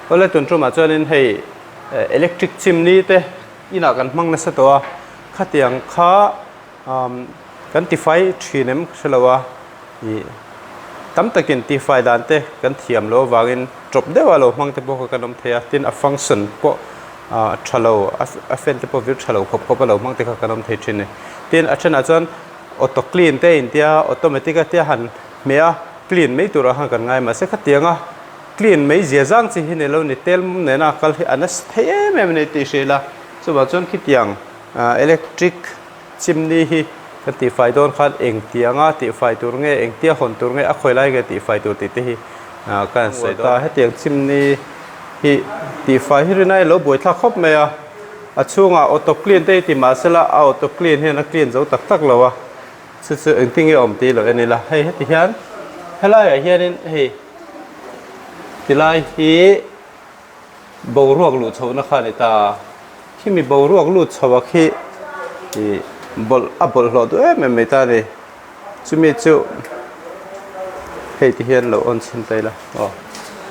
Awle tun tumah chuanin hei electric chimney te inah kan hmang nasa tawh a, khatiang kha kan tifai thin em ka hre lo a, ih tam takin tifai dan te kan thiam loh avangin tawp deuh a lo hmang te pawh kha kan awm thei a, tin a function pawh ah tha lo a fan te pawh vir tha lo khawp khawp a lo hmang te kha kan awm thei thin a ni. Tin a thenah chuan auto clean te a intia automatic a tia han hmeh a clean mai turah khan kan ngai mahse khatiang a clean mai zia zang chi hi ni lo ni tel nena kal hi a nasa thei em em a ni tih hrilh a chuvang chuan khitiang electric chimney hi kan tihfai dawn khan engtianga tihfai tur nge engtia hawn tur nge a khawi lai nge tihfai tur tih te hi ka han sawi dawn ta hetiang chimney hi tihfai hi rinai lo buaithlak khawp mai a a chhungah auto clean te hi ti mahsela a auto clean hian a clean zo tak tak lo a. Chu chu engtin nge awm tih lo en ila hei heti hian helaiah hianin hei tilai hi boruak luh chhohna kha a ni ta a khimi boruak lut chho a khi ih bawlh a bawlhhlawh duh em em mai ta a ni chumi chu hei ti hian lo on chhin ta ila aw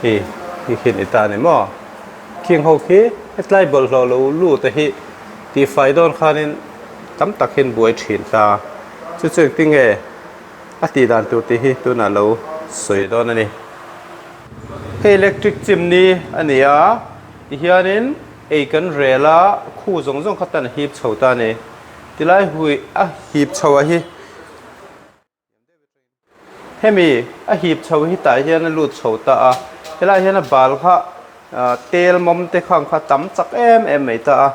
hei hei khi a ni ta a ni maw khing ho khi hetlai bawlhhlawh lo lut a hi tihfai dawn khanin. Tam tak hian buai thin ta. Chu chu engtin nge a tih dan tur tih hi tunah lo sawi dawn a ni. Hei electric chimney a ni a, tihianin ei kan rel a, khu zawng zawng kha tan a hip chho ta a ni. Tilai hui a hip chho ah hi. Hemi a hip chho hi tah hian a lut chho ta a, helaiah hian a bal kha tel mawm te khang kha tam chak em em mai ta a,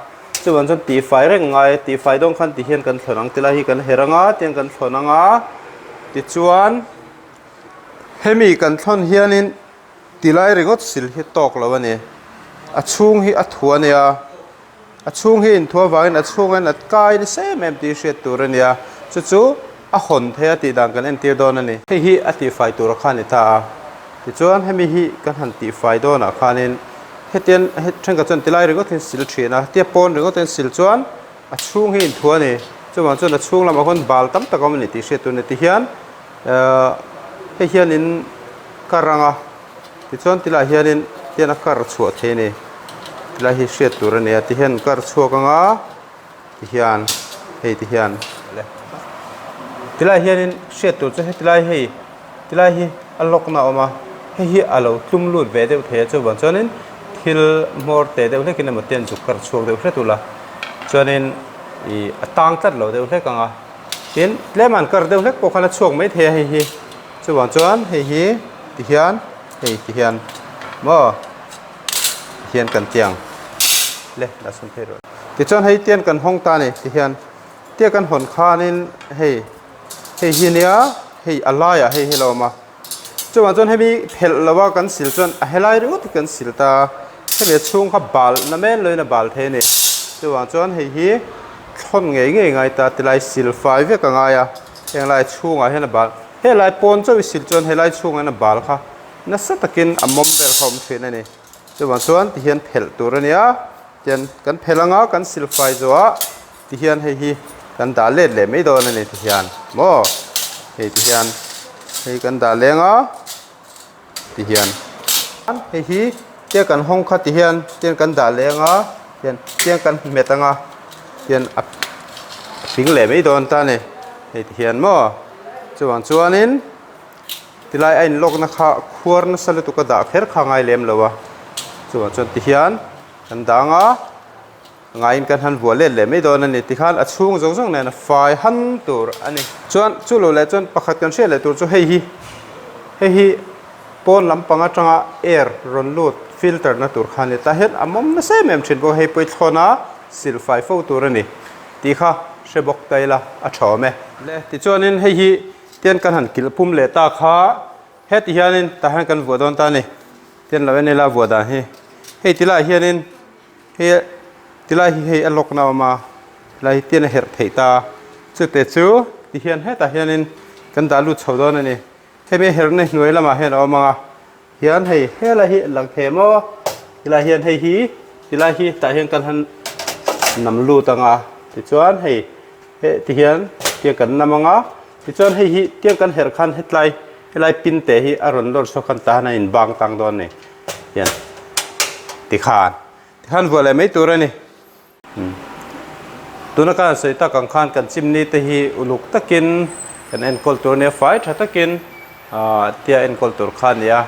chuvang chuan tihfai reng ngai a, tihfai dawn khan tihian kan thlawn ang tilai hi kan her anga tiang kan thlawn anga tichuan hemi kan thlawn hianin tilai ringawt sil hi tawk lo a ni, a chhung hi a thuah a nia. A chhung hi inthu avangin a chhungin a kai nasa em em tih hriat tur a ni a, chu chu a hawn thei a tih dan kan entir dawn a ni. Hei hi a tihfai tur a kha ni ta a, tichuan hemi hi kan han tihfai dawnah khanin hetian thenkhat chuan tilai ringawt hian sil thin a, hetia pawn ringawt hian sil chuan a chhung hi inthu a ni. Chuvang chuan a chhung lamah khawn bal tam tak a awm a ni tih hriat tur a ni. Tihian hei hianin ka rang a. Tichuan tilai hianin tian a kar chhuah thei a ni tilai hi hriat tur a ni a tihian an kar chhuak ang a tihian hei tihian tilai hianin hriat tur chu hetilai hei tilai hi a lock na a awm a hei hi a lo tlum lut ve deuh thei a chuvang chuanin thil hmawr te deuh hlekin emaw te an zuk kar chhuak deuh hret ula chuanin ih a tang tlat lo deuh hlek ang a tin tlem an kar deuh hlek pawh khan a chhuak mai thei a hei hi. Chuvang chuan hei hi ti hian hei ti hian maw ti hian kan tiang le dah sawn phei rawh. Tichuan hei tian kan hawng ta a ni ti hian tia kan hawn khanin hei hei hi nia hei a laiah hei hi a lo awm a chuvang chuan hemi phelh lo a kan sil chuan a helai ringawt hi kan sil ta a hemi a chhung kha bal na men loin a bal thei a ni chuvang chuan hei hi thlawn ngei ngei ngai ta tilai sil fai vek a ngai a. Heng lai chhungah hian a bal helai pawn chauh i sil chuan helai chhungah hian a bal kha nasa takin a mawm vel kha a awm thin a ni. Chuvang chuan tihian phelh tur a nia tian kan phelh anga kan sil fai zawhah tihian hei hi kan dah let leh mai dawn a ni tihian maw hei tihian hei kan dah leng a. Ti hian hei hi tia kan hawng kha ti hian tian kan dah leh anga tian tiang kan hmet anga tian a ping leh mai dawn ta a ni hei ti hian maw chuvang chuanin tilai a in lock na kha khuar nasa lutuk a dah kher kha a ngai lem lo a chuvang chuan ti hian kan dah anga. Ngaiin kan han vuah let leh mai dawn a ni tikhan a chhung zawng zawng nen a fai han tur a ni. Chuan chu lo leh chuan pakhat kan hriat leh tur chu hei hi hei hi pawn lampang atanga air rawn lut filter na tur kha a ni tah hian a mawm nasa em em thin bawk a hei pawh hi thlawn a sil fai fo tur a ni tih kha hre bawk ta ila a tha awm e. Le tichuanin hei hi tian kan han kilh pum leh ta kha heti hianin tah hian kan vuah dawn ta a ni tian lo en ila vuah dan hi hei tilaiah hianin Hei tilai hi hei a lock na a awm a tilai hi tian a herh theih ta chute chu tihian hetah hianin kan dah lut chho dawn a ni hemi a herhna hnuai lamah hian a awm ang a hian hei helai hi a lang thei maw tilai hian hei hi tilai hi tah hian kan han nam lut ang a tichuan hei he tihian tiang kan nam ang a tichuan hei hi tiang kan herh khan hetlai helai pin te hi a rawn lawr chhuak khan tah hian a inbang tang dawn a ni hian. Tikhan tikhan vuah leh mai tur a ni. Tuna kan sawi tak ang khan kan chimney te hi uluk takin kan enkawl tur a nia, fai tha takin tia enkawl tur kha a ni a.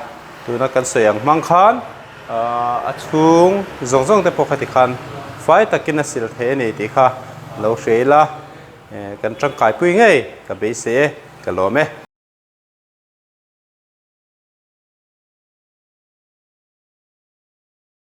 Tuna kan sawi ang hmang khan a chhung zawng zawng te pawh kha tikhan fai takin a sil thei a ni tih kha lo hria ila. Kan tangkaipui ngei ka beisei e, ka lawm e.